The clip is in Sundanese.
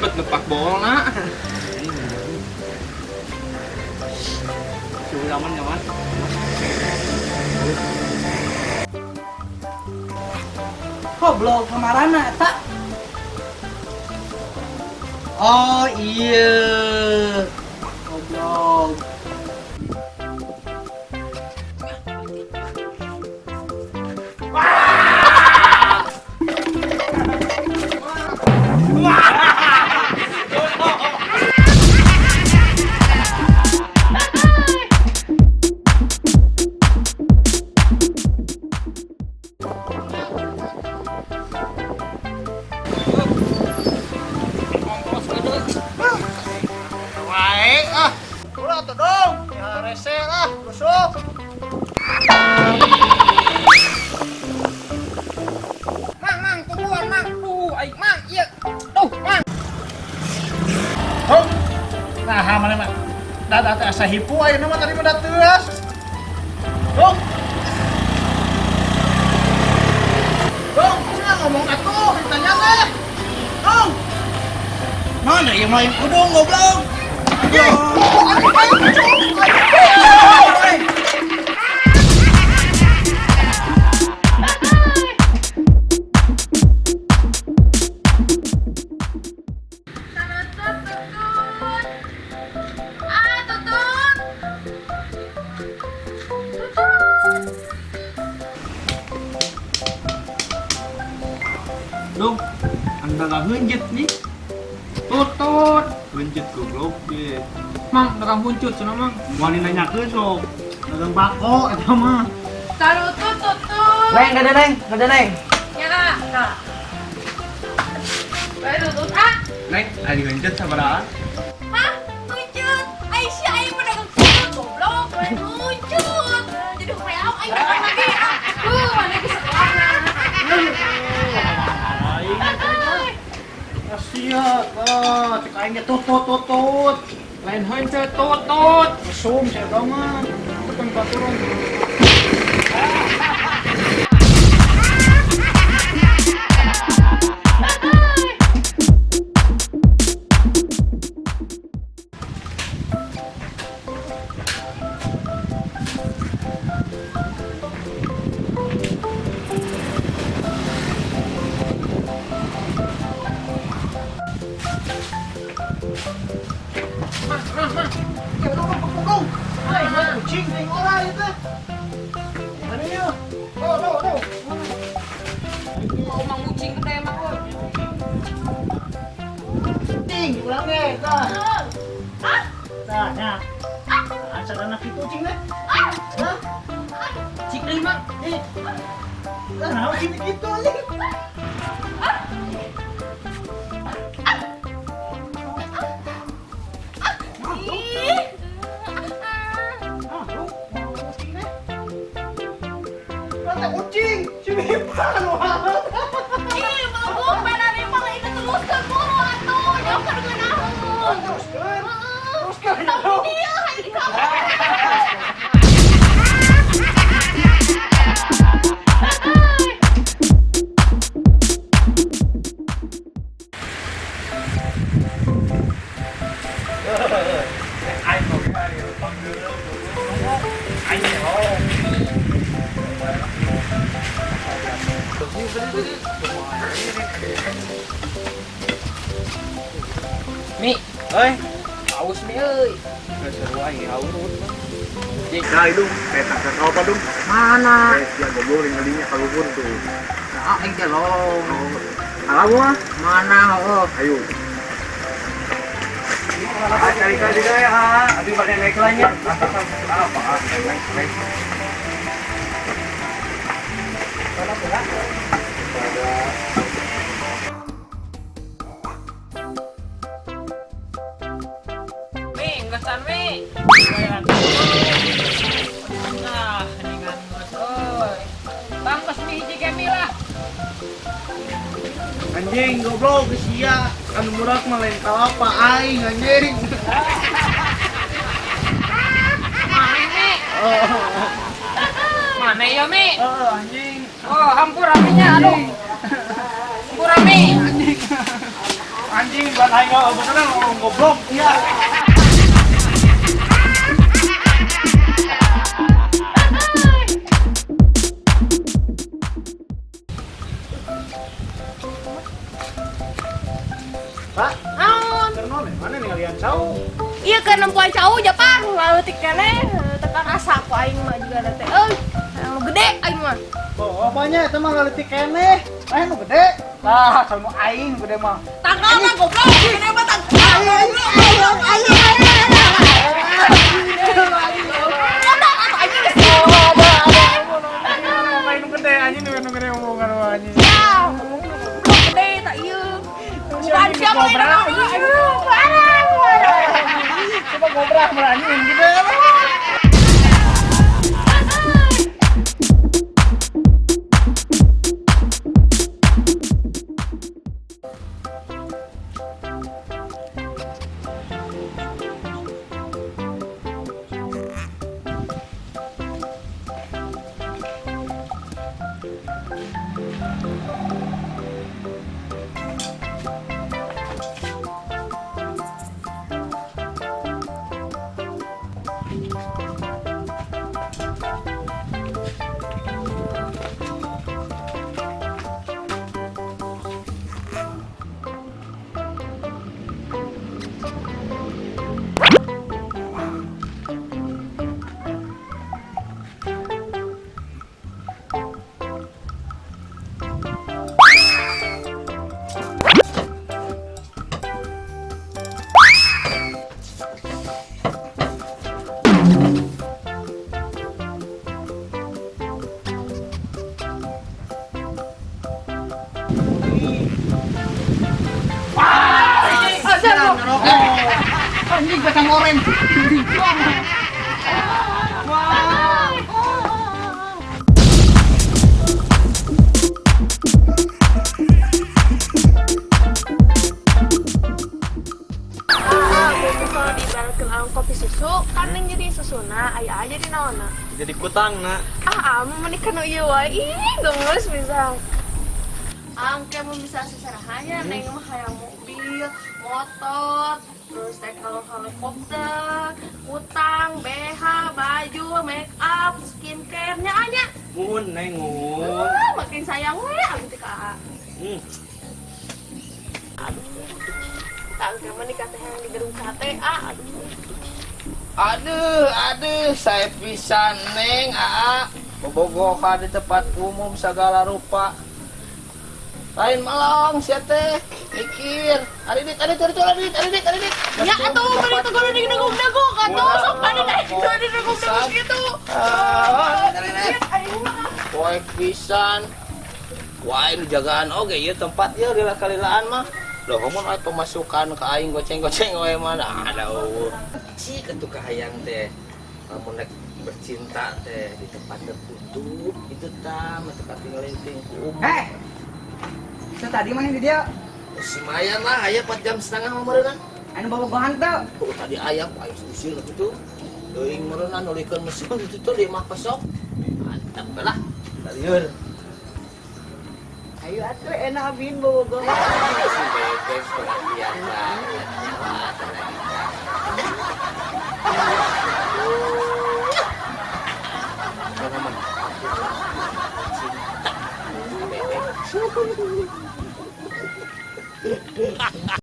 Bet nepak bolna. Suhu aman nyaman. Goblok kamarana eta? Oh iya. Goblok. Wae ah. Ulah atuh dong. Ya rese lah, rusuk. Mang, mang, tungguan, mang. Duh, aing mang, ieu. Duh, mang. Hong. Nah, mana mah. Da teh asa hipu ayeuna mah tadi mah da teuas. Dong. Dong, sia ngomong atuh ditanya teh. Dong. Mana yang main udung goblok? Tutut, tutut. Ah, tutut. Tutut. Dong, anda gak heuncit nih. Tutut. Heuncit goblok ge. Mang, dagang huncut cenah mang. Wani nanyakeun sok. Dagang bako eta mah. Tarutut, tutut. Neng, gede neng, gede neng. Ya, kak. Bae tutut ah. Neng, ari heuncit sabaraha? Hah? Huncut. Aisyah aing mah dagang tutut goblok. Bae huncut. Jadi hoream aing dagang lagi. Ah. Mana geus sekolah. Aing Sia, ah, cek aing ge tutut tutut. Lain heuncit tutut. Mesum sia mah. Itu kan baturan. Mang, mang, mang. Ya dong, dong, dong. Ai, mah kucing ting ora ieu teh. Mana ieu? Oh, no, no. Oh, mang kucing gede emang euy. Ting, ulang ge, tah. Ah, Tah, nya. Asa anak itu kucing teh. Hah? Cik deui, mang. Ih. Lah naon sih kitu anjing? Ih. Ah, lu mau kucing teh. Lah teh kucing, si Bipan wah. Ih, mabuk badan emang itu teruskeun buru atuh. Jauh ka ngeunaheun. Teruskeun. Heeh. Teruskeun. Tapi dia hayang kamu. Aing oge ari panggil. Aing oh. Mi, Oi, haus mi euy. Seru aing haus. Nah, itu kayak tangga apa dong? Mana? Kayak sia goblok ngalinya kaluhur tuh. Nah, aing teh lolong. Alah mah. Mana heuh. Ayo. Ah, cari kali deh ya. Abi balik naik lainnya. Apa? Naik naik. Mi, geus mi. Nah, dengan geus euy. Tangkes mi hiji ge mi lah. Anjing goblok geus sia. Anu murah mah lain kalapa aing anjing. Mana mi? Mana ya mi? Oh, anjing. Oh, hampura minya aduh. Hampura mi. Anjing. Anjing buat aing beneran ngomong goblok. Iya. Pak, Naon? ternon mana nih kalian cau? Iya keur nempuan cau Japar, leutik keneh tekan asa ku aing mah juga teh. Euy, anu gede aing mah. Oh, banyak itu mah ngaleutik keneh. Eh, nu gede. Lah, kalau aing gede mah. Tanggal mah goblok, gede mah tanggal. Aing nu gede, anjing nu gede omongan mah anjing. Ya, goblok gede tak ieu. Bukan siapa yang Coba gobrak mah anjing gede. Anjing kacang oren. Kalau diibaratkan alam kopi susu, kan yang jadi susuna, ayah aja di naona. Jadi kutang na. Ah, amu menikah nu ieu wae. Ih, gemes bisa. Angke mun bisa seserahannya neng mah hayang mobil, motor, terus teh kalau helikopter, utang, BH, baju, make up, skincare nya anya. Mun neng mun. Ah, makin sayang we abdi teh ka Aa. Aduh. Tangke mah nikah teh yang di gedung sate, ah, aduh. Aduh, aduh, saya pisan neng, aa. Bobogohan di tempat umum segala rupa. Lain malong sia teh, mikir. Ari dit, ari dit, ari dit, ari dit, ari dit. Ya atuh beli tuh gue di dagu-dagu atuh sok pada naik tuh di dagu-dagu gitu. Ah, ari dit. Poek pisan. Wah, ini jagaan oge ieu tempat ieu lila-kalilaan mah. Loh, mun aya pemasukan ka aing goceng-goceng we mah nah, ada eueuh. Cik atuh ka hayang teh. Lamun rek bercinta teh di tempat tertutup itu tah mah tempat tinggal ku umum. Eh. Tadi mana di dia? Lumayan lah, aya 4,5 jam mah meureunna. Anu bobogohan teu. Oh, tadi ayam, ayam usir gitu. Teuing meureunna nulikeun mesin itu tuh di imah pesok. Mantap lah. Lieur. Ayo atuh enak abin bobogohan. Si bebek pengertian banget. Wah, tenang. Cinta. Bebek.